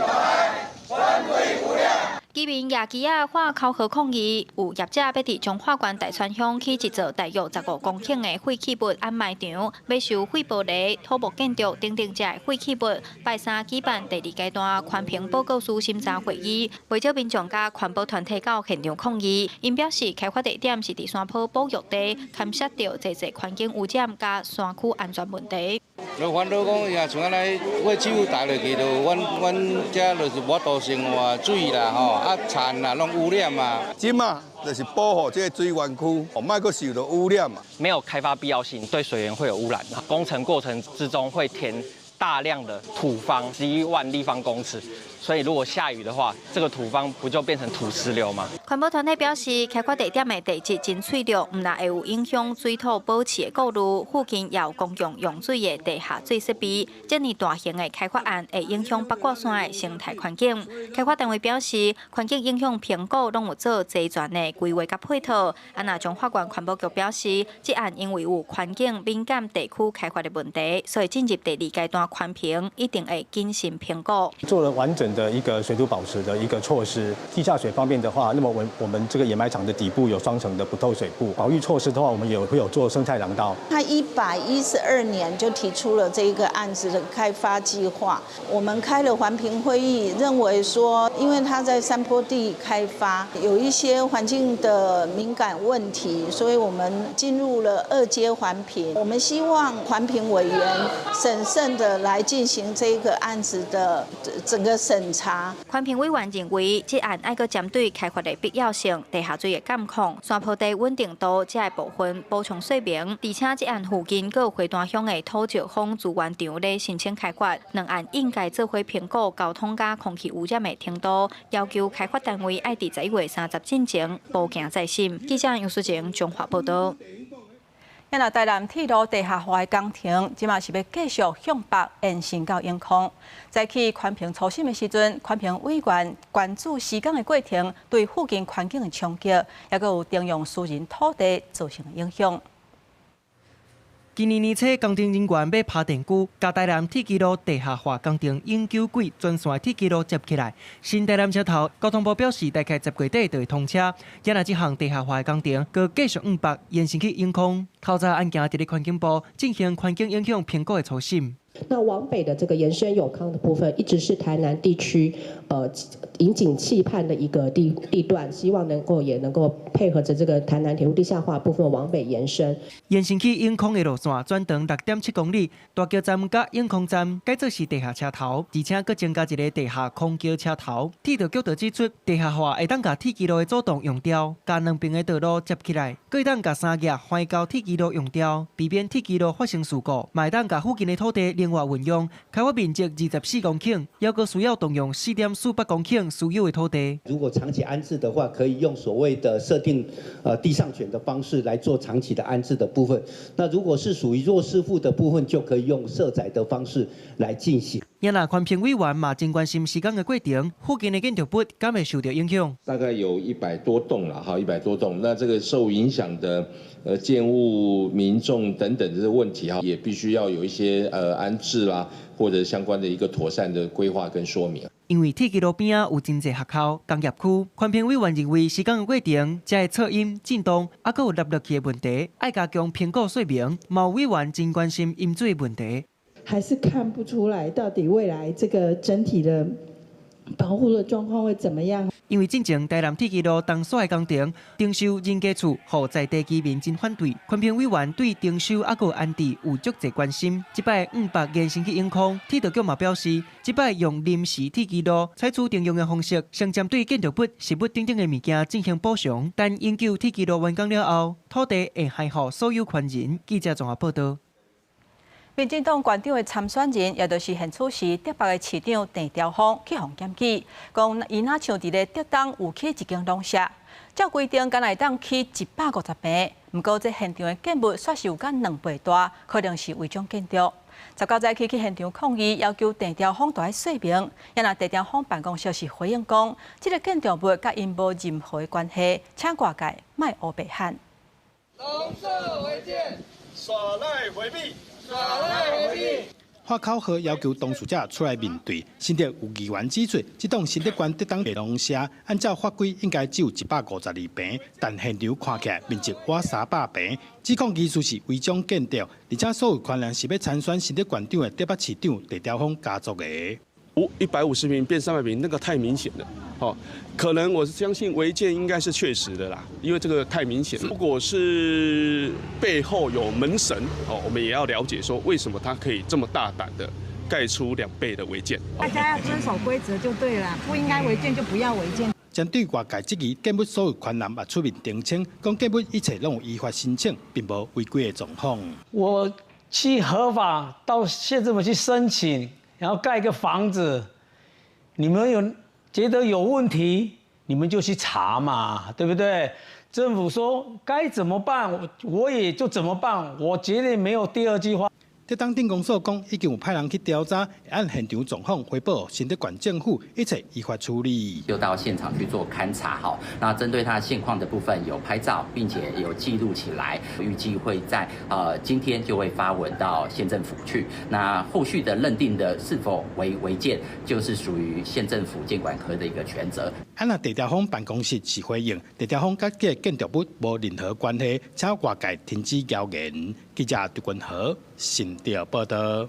[SPEAKER 2] 反對無量。
[SPEAKER 3] 居民舉旗仔喊口號抗議，有業者欲佇彰化縣大川鄉起一座大約15公頃的廢棄物掩埋場，欲收廢玻璃、土木建築等等這廢棄物。拜三舉辦第二階段環評報告書審查會議，袂少民眾佮環保團體到現場抗議，𪜶表示開發地點是佇山坡保育地，牽涉著濟濟環境污染佮山區安全問題。
[SPEAKER 4] 就煩惱講，也像按呢，廢棄物倒落去，就阮阮遮就是無法度生活水啦吼，啊田啦攏污染啊。
[SPEAKER 18] 這馬就是保護這個水源區，莫閣受到污染嘛。
[SPEAKER 19] 沒有開發必要性，對水源會有污染。工程過程之中會填大量的土方，11萬立方公尺。所以如果下雨的話，這個土方不就變成土石流嗎？
[SPEAKER 3] 環保團體表示，開發地點的地質真脆弱，毋但會有影響水土保持的顧慮，附近也有公共用水的地下水設備。這爾大型的開發案會影響八卦山的生態環境。開發單位表示，環境影響評估攏有做齊全的規劃佮配套。啊，若彰化縣環保局表示，這案因為有環境敏感地區開發的問題，所以進入第二階段環評，一定會謹慎評估。
[SPEAKER 20] 做了完整的一個水土保持的一個措施，地下水方面的話，那麼我們這個掩埋場的底部有雙層的不透水布，保育措施的話，我們也會有做生態廊道。
[SPEAKER 21] 他112年就提出了這個案子的開發計劃，我們開了環評會議，認為說，因為他在山坡地開發，有一些環境的敏感問題，所以我們進入了二階環評。我們希望環評委員審慎的來進行這個案子的整個審查。
[SPEAKER 3] 環評委員認為，這案愛閣針對開發的必要性、地下水的監控、山坡地穩定度這个部分補充說明，而且這案附近閣有花壇鄉的土石方資源場咧申請開發，兩案應該做伙評估交通佮空氣污染的程度，要求開發單位愛佇11月30進前補件再審。記者楊淑晴彰化報導。
[SPEAKER 1] 若台南鐵路地下化的工程，這馬是欲繼續向北延伸到永康。早起環評初審的時陣，環評委員關注施工的過程對附近環境的衝擊，抑閣有徵用私人土地造成的影響。
[SPEAKER 22] 今年年初，工程人員欲拋電鋸，共台南鐵支路地下化工程永久軌全線鐵支路接起來。新台南車頭，交通部表示，大概10月底就會通車。也若這項地下化的工程，閣繼續往北延伸去永康。透早案件佇咧環境部進行環境影響評估的初審。
[SPEAKER 23] 那往北的這個延伸永康的部分，一直是台南地區引頸期盼的一個地段，希望能夠也能夠配合着這個台南鐵路地下化部分往北延伸。
[SPEAKER 22] 延伸去永康的路線全長6.7公里，大橋站佮永康站改做是地下車頭，而且閣增加一個地下空橋車頭。鐵道局就指出，地下化會當共鐵支路的主動用掉，共兩邊的道路接起來，閣會當共三額橫交鐵支路用掉，避免鐵支路發生事故，嘛會當共附近的土地靈活運用，開發面積24公頃，猶閣需要動用4.48公頃私有的土地。
[SPEAKER 30] 如果長期安置的話，可以用所謂的設定地上權的方式來做長期的安置的部分。那如果是屬於弱勢戶的部分，就可以用社宅的方式來進行。
[SPEAKER 22] 也若環評委員嘛真關心施工的過程，附近的建築物敢會受到影響？
[SPEAKER 31] 大概有100多棟啦，哈，100多棟。那這個受影響的建物、民眾等等這些問題哈，也必須要有一些安置啦，或者相關的一個妥善的規劃跟說明。
[SPEAKER 22] 因為鐵支路邊仔有真濟學校、工業區，環評委員認為施工的過程，才會噪音、震動，猶閣有凹落去的問題，愛加強評估說明。嘛有委員真關心飲水問題，
[SPEAKER 32] 還是看不出來到底未來這個整體的保護的狀況會怎麼樣？
[SPEAKER 22] 因為進前台南鐵支路東線的工程徵收人家厝，予在地居民真反對。環評委員對徵收猶閣安置有足濟關心。這擺往北延伸去永康，鐵道局嘛表示，這擺用臨時鐵支路採取徵用的方式，先針對建築物、食物等等的物件進行補償。等永久鐵支路完工了後，土地會還予所有權人。記者綜合報導。
[SPEAKER 1] 民進黨縣長的參選人，也就是現處時竹北的市長鄭朝豐去予檢舉，講伊若像佇咧竹東有起一間農舍，照規定敢若會當起150坪，毋過這現場的建物煞是有甲兩倍大，可能是違章建築。19早起去現場抗議，要求鄭朝豐著愛說明。也若鄭朝豐辦公室是回應講，這个建築物佮𪜶無任何的關係，請外界莫烏白喊。
[SPEAKER 2] 農舍違建，耍賴迴避，耍賴迴避。
[SPEAKER 5] 發口號要求當事者出來面對。新竹有議員指出，這棟新竹縣竹東的農舍，按照法規應該只有152坪，但現場看起來面積倚300坪。指控疑似是違章建築，而且所有權人是欲參選新竹縣長的竹北市長鄭朝豐家族的。
[SPEAKER 6] 150坪變300坪，那個太明顯了。哦，可能我相信違建應該是確實的啦，因為這個太明顯。如果是背後有門神，哦，我們也要了解說為什麼他可以這麼大膽的蓋出2倍的違建。
[SPEAKER 7] 大家要遵守規則就對了，不應該違建就不要違建。
[SPEAKER 5] 針對外界質疑，建物所有權人也出面澄清，講建物一切攏有依法申請，並無違規的狀況。
[SPEAKER 8] 我去合法到縣政府去申請，然後蓋一個房子，你們有覺得有問題，你們就去查嘛，對不對？政府說該怎麼辦，我也就怎麼辦，我絕對沒有第二句話。
[SPEAKER 5] 竹東鎮公所講，已經有派人去調查，按現場狀況回報新竹縣政府，一切依法處理。
[SPEAKER 11] 就到現場去做勘查，哈，那針對它現況的部分有拍照，並且有記錄起來，預計會在今天就會發文到縣政府去。那後續的認定的是否為違建，就是屬於縣政府建管科的一個權責。
[SPEAKER 5] 啊，若鄭朝豐辦公室是回應，鄭朝豐佮這个建築物無任何關係，請外界停止謠言。記者杜君和新竹報道。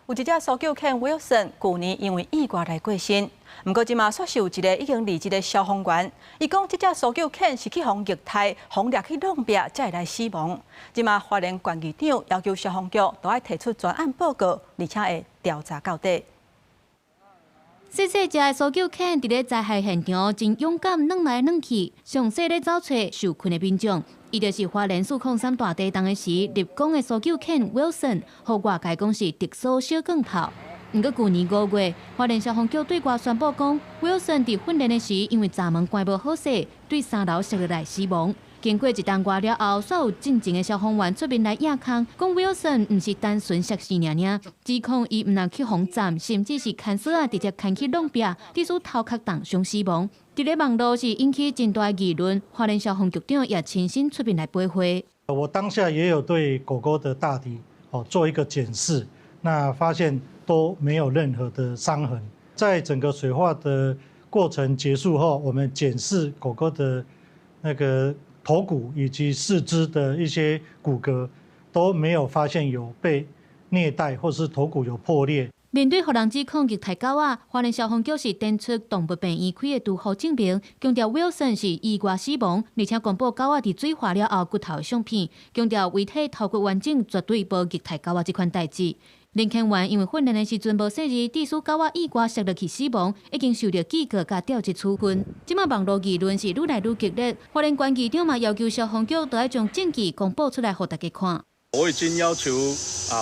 [SPEAKER 1] 有一隻搜救犬 Wilson，舊年因為意外來過身，毋過這馬煞是有一个已經離職的消防員，伊講這隻搜救犬是去予虐待，予掠去弄壁才會來死亡。這馬花蓮縣議長要求消防局著愛提出專案報告，而且會調查到底。
[SPEAKER 12] 細細隻的搜救犬佇咧災害現場真勇敢，轉來轉去，詳細咧走揣受困的民眾。伊就是花蓮403大地動時立功的搜救犬 Wilson，予外界講是特殊小鋼炮。毋過舊年5月，花蓮消防局對外宣布講，Wilson 佇訓練的時因為閘門關無好勢，對三樓摔落來死亡。經過一冬外了後，煞有進前的消防員出面來硬空，講 Wilson 毋是單純摔死爾爾，指控伊毋但去予顫，甚至是牽索仔直接牽去弄壁，致使頭殼重傷死亡。佇咧網路是引起真大議論，花蓮消防局長也親身出面來駁話。
[SPEAKER 24] 我當下也有對狗狗的大體哦做一個檢視，那發現都沒有任何的傷痕。在整個水化的過程結束後，我們檢視狗狗的那個頭骨以及四肢的一些骨骼，都沒有發現有被虐待或是頭骨有破裂。
[SPEAKER 12] 面對予人指控虐待狗仔，花蓮消防局是展出動物病院開的醫護證明，強調 Wilson 是意外死亡，而且公布狗仔佇水化了後骨頭的相片，強調遺體頭骨完整，絕對無虐待狗仔這款代誌。林犬員因為訓練的時陣無細膩，致使狗仔意外摔落去死亡，已經受到警告佮調職處分。這馬網路議論是愈來愈激烈，花蓮縣議長嘛要求消防局著愛將證據公布出來，予大家看。
[SPEAKER 25] 我已經要求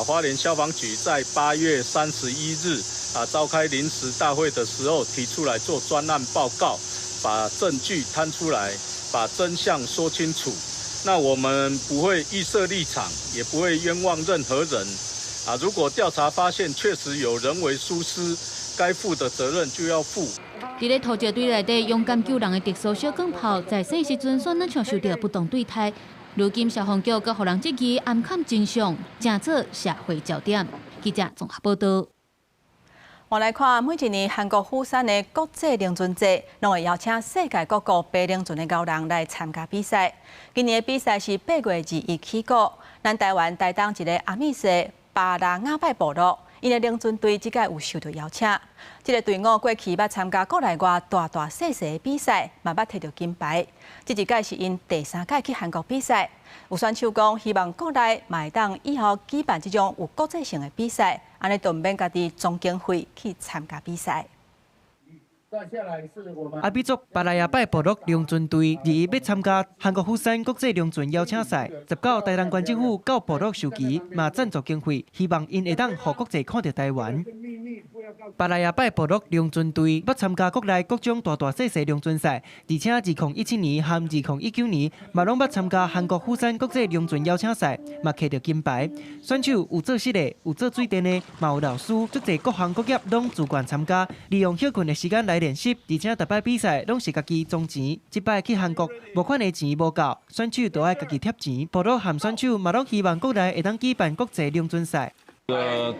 [SPEAKER 25] 花蓮消防局在8月31日召開臨時大會的時候提出來做專案報告，把證據攤出來，把真相說清楚。那我們不會預設立場，也不會冤枉任何人。如果調查發現確實有人為疏失，該負的責任就要負。
[SPEAKER 12] 佇咧土石堆內底勇敢救人的特殊小鋼炮，在生時陣煞若像受著不當對待。如今消防局閣予人質疑掩藏真相，成做社會焦點。記者綜合報道。
[SPEAKER 1] 我來看每一年韓國釜山的國際龍船節，攏會邀請世界各國爬龍船的𠢕人來參加比賽。今年的比賽是8月21起鼓，咱台灣台東一个阿美族巴拉雅拜部落，𪜶的龍船隊這屆有受到邀請。這个隊伍過去捌參加國內外大大細細的比賽，嘛捌摕著金牌。這一屆是𪜶第三屆去韓國比賽。有選手講，希望國內嘛會當以後舉辦這種有國際性的比賽，按呢就毋免家己裝經費去參加比賽。
[SPEAKER 22] 阿美族巴拉耶拜部落龙船隊21欲參加韓國釜山國際龍船邀請賽，19台東縣政府到部落授旗，嘛贊助經費，希望𪜶會當予國際看著台灣。巴拉耶拜部落龍船隊捌參加國內各種大大細細龍船賽，而且2017年和2019年嘛攏捌參加韓國釜山國際龍船邀請賽，嘛摕著金牌。選手有做實的，有做水電的，嘛有老師，足濟各行各業攏自願參加，利用歇睏的時間來練習，而且逐擺比賽攏是家己裝錢。這擺去韓國，募款的錢無夠，選手都愛家己貼錢。部落和選手嘛攏希望國內會當舉辦國際龍船賽。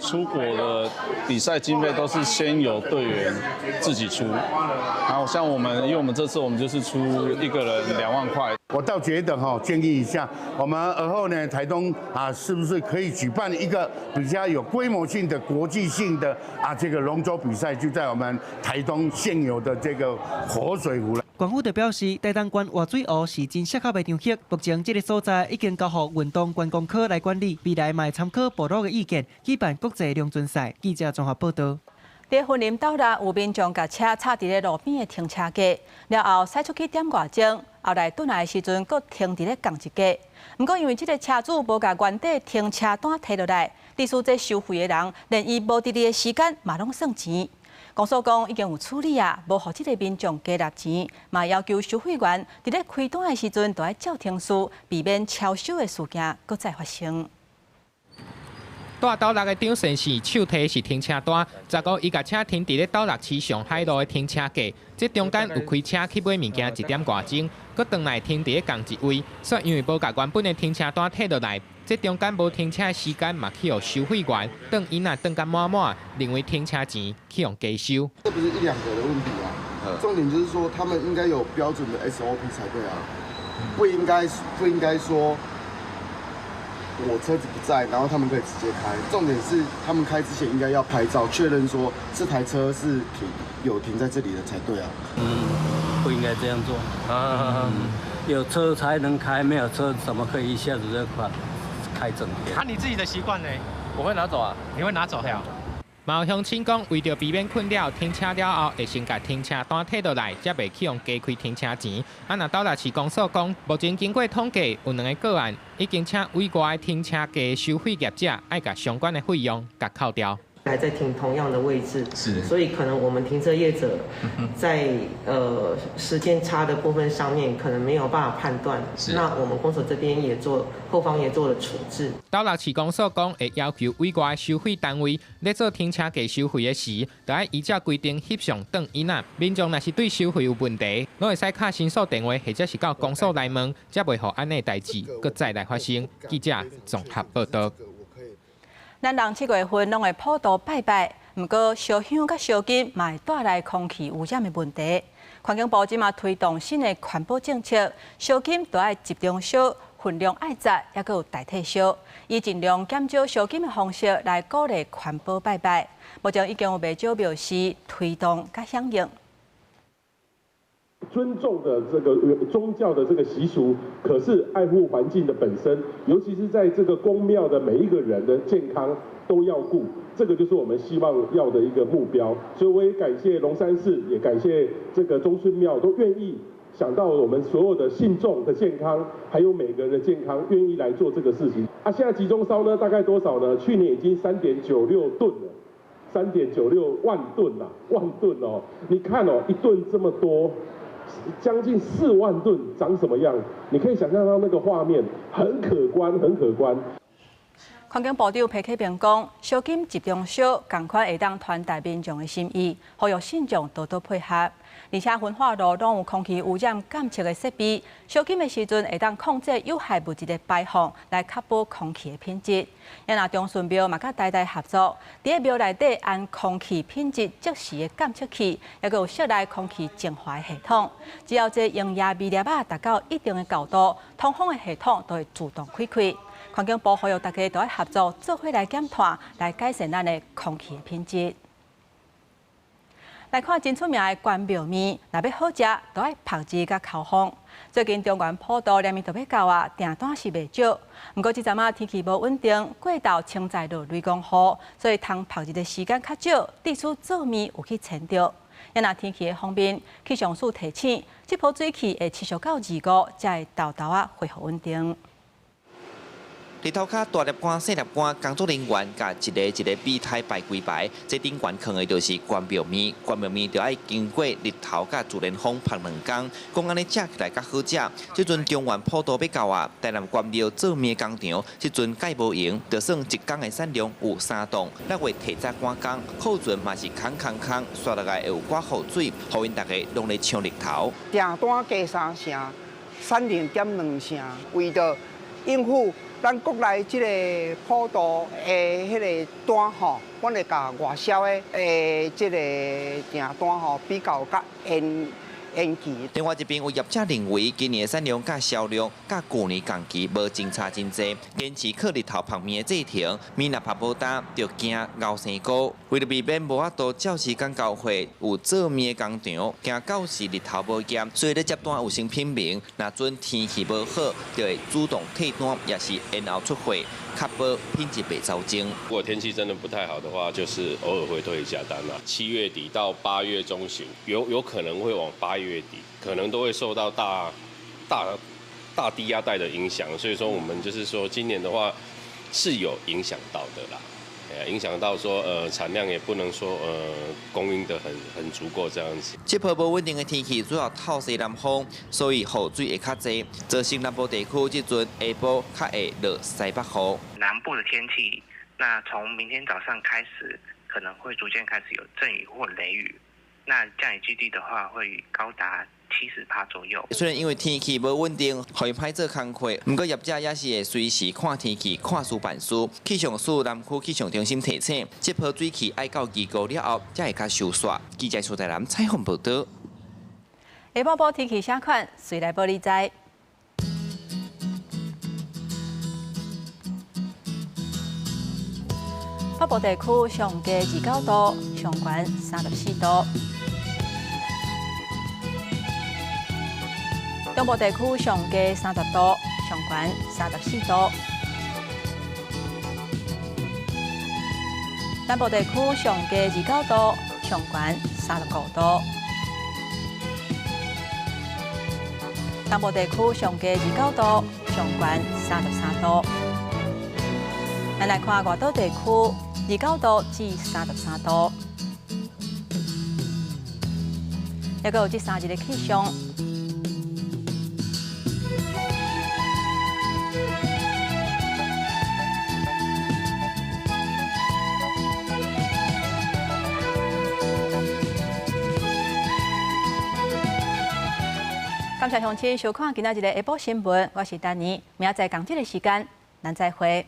[SPEAKER 4] 出國的比賽經費都是先由隊員自己出，然後像我們，因為我們這次我們就是出一個人2萬塊。
[SPEAKER 9] 我倒覺得哈，建議一下，我們而後呢，台東啊，是不是可以舉辦一個比較有規模性的國際性的啊這個龍舟比賽，就在我們台東現有的這個活水湖了。
[SPEAKER 22] 縣府就表示，台東縣活水湖是真適合的場域，目前這个所在已經交予運動觀光科來管理，未來嘛會參考部落的意見，舉辦國際龍船賽。記者綜合報導。
[SPEAKER 1] 佇雲林斗六有民眾共車插佇咧路邊的停車格，了後駛出去點外鐘，後來轉來的時陣，閣停佇咧仝一格。毋過因為這个車主無共原底停車單提落來，致使這收費的人連伊無佇咧的時間嘛攏算錢。公所講已經有處理啊，無予這个民眾加納錢，嘛要求收費員佇咧開單的時陣都愛照程序，避免超收的事件閣再發生。
[SPEAKER 10] 蹛斗六的張先生手提是停車單，15伊共車停佇咧斗六市上海路的停車格，這中間有開車去買物件一點外鐘，閣轉來停佇咧仝一位，煞因為無共原本的停車單提落來，這中間無停車的時間嘛去予收費員當伊若當甲滿滿，認為停車錢去予加收。
[SPEAKER 13] 這不是一兩個的問題啊，重點就是說他們應該有標準的 SOP 才對啊，不應該說。我車子不在，然後他們可以直接開。重點是他們開之前應該要拍照確認，說這台車是停有停在這裡的才對啊。
[SPEAKER 14] 嗯，不應該這樣做啊！有車才能開，沒有車怎麼可以一下子就開開整天？
[SPEAKER 15] 啊，你自己的習慣呢？
[SPEAKER 19] 我會拿走啊。
[SPEAKER 15] 你會拿走呀？
[SPEAKER 10] 嘛有鄉親講，為著避免困擾，停車了後會先共停車單提落來，才袂去予加開停車錢。啊，若斗六市公所講，目前經過統計，有兩个個案已經請委外停車格收費業者，愛共相關的費用共扣掉。
[SPEAKER 16] 還在停同樣的位置，是，所以可能我們停車業者在時間差的部分上面，可能沒有辦法判斷。是，那我們公所這邊也做後方也做了處置。
[SPEAKER 10] 斗六市公所講，會要求委外收費單位咧做停車格收費的時，著愛依照規定翕相轉印仔。民眾若是對收費有問題，攏會使敲申訴電話，或者是到公所來問，才袂予按呢代誌閣再來發生。記者綜合報導。
[SPEAKER 1] 咱人7月份攏會普渡拜拜，毋過燒香佮燒金嘛會帶來空氣污染的問題。環境部這馬推動新的環保政策，燒金都愛集中燒，分量愛雜，抑閣有代替燒，以盡量減少燒金的方式來鼓勵環保拜拜。目前已經有袂少廟寺推動佮響應。
[SPEAKER 17] 尊重的這個宗教的這個習俗，可是愛護環境的本身，尤其是在這個宮廟的每一個人的健康都要顧，這個就是我們希望要的一個目標。所以我也感謝龍山寺，也感謝這個中村廟，都願意想到我們所有的信眾的健康，還有每個人的健康，願意來做這個事情。啊，現在集中燒呢，大概多少呢？去年已經3.96噸了，3.96萬噸啦，萬噸哦！你看哦，一噸這麼多。將近4萬噸長什麼樣？你可以想象到那個畫面，很可觀，很可觀。
[SPEAKER 1] 環境部長彭啟明講，燒金集中燒，仝款會當傳達民眾的心意，呼籲信眾多多配合。而且焚化爐攏有空氣污染監測的設備，燒金的時陣會當控制有害物質的排放，來確保空氣的品質。也若長順廟嘛，佮台大合作，佇咧廟內底安空氣品質即時的監測器，抑閣有室內空氣淨化的系統。只要這溶液微粒仔達到一定的高度，通風的系統就會自動開開。環境部呼籲大家都愛合作，做伙來減碳，來改善咱的空氣的品質。來看真出名的關廟麵，若欲好食，都愛曝日佮口風。最近中元普渡連綿就欲到啊，訂單是袂少。毋過這陣仔天氣無穩定，過晝清在落雷公雨，所以通曝日的時間較少，致使做麵有去延著。也若天氣的方面，氣象署提醒，這波水氣會持續到25，才會沓沓仔恢復穩定。
[SPEAKER 3] 日頭跤大粒官、細粒官，工作人員共一個一個米刣排規排，這頂懸囥的就是關廟麵，關廟麵就愛經過日頭佮自然風曬兩工，講按呢食起來較好食。這陣中原普渡欲到啊，台南關廟做麵工廠，這陣蓋無閒，就算一工的產量有三棟，6月提早趕工，庫存嘛是空空空，煞落來會有寡雨水，予𪜶逐家攏咧搶日頭。
[SPEAKER 18] 訂單加三成，產量減兩成，為著應付咱國內這个普渡的彼个單吼，阮會共外銷的這个訂單吼比較較延期。
[SPEAKER 3] 另外一邊有業者認為，今年的產量佮銷量佮舊年仝期無真差真濟，堅持靠日頭曬麵的製程，麵若曬無焦，就驚熬生菇。為著避免無法度照時間交貨，有做麵的工廠驚到時日頭無嚴，所以咧接單有先品明，若準天氣無好，就會主動退單，抑是延後出貨，確保品質袂走鐘。
[SPEAKER 20] 如果天氣真的不太好的話，就是偶爾會退一下單啦。7月底到8月中旬，有可能會往8月底，可能都會受到大低壓帶的影響，所以說我們就是說今年的話是有影響到的啦，影響到說產量也不能說供應得很足夠這樣子。
[SPEAKER 3] 這波無穩定的天氣主要透西南風，所以雨水會較濟，造成南部地區這陣下晡較會落西北雨。
[SPEAKER 21] 南部的天氣，那從明天早上開始，可能會逐漸開始有陣雨或雷雨。那降雨幾率的話，會高達70%左右。
[SPEAKER 3] 雖然因為天氣無穩定，予𪜶歹做工課，毋過業者也是會隨時看天氣、看事辦事。氣象署南區氣象中心提醒，這波水氣愛到25了後，才會較收煞。記者蘇台南採訪報導。
[SPEAKER 1] 下晡報天氣啥款，隨來報你知。北部地區上低29度，上懸34度；中部地區上低30度，上懸34度；南部地區上低29度，上懸35度；東部地區上低29度，上懸33度。咱來看外島地區，29度至33度，抑閣有這3日的氣象。感謝鄉親收看今仔日的下晡新聞，我是丹妮，明仔載仝這个時間，咱再會。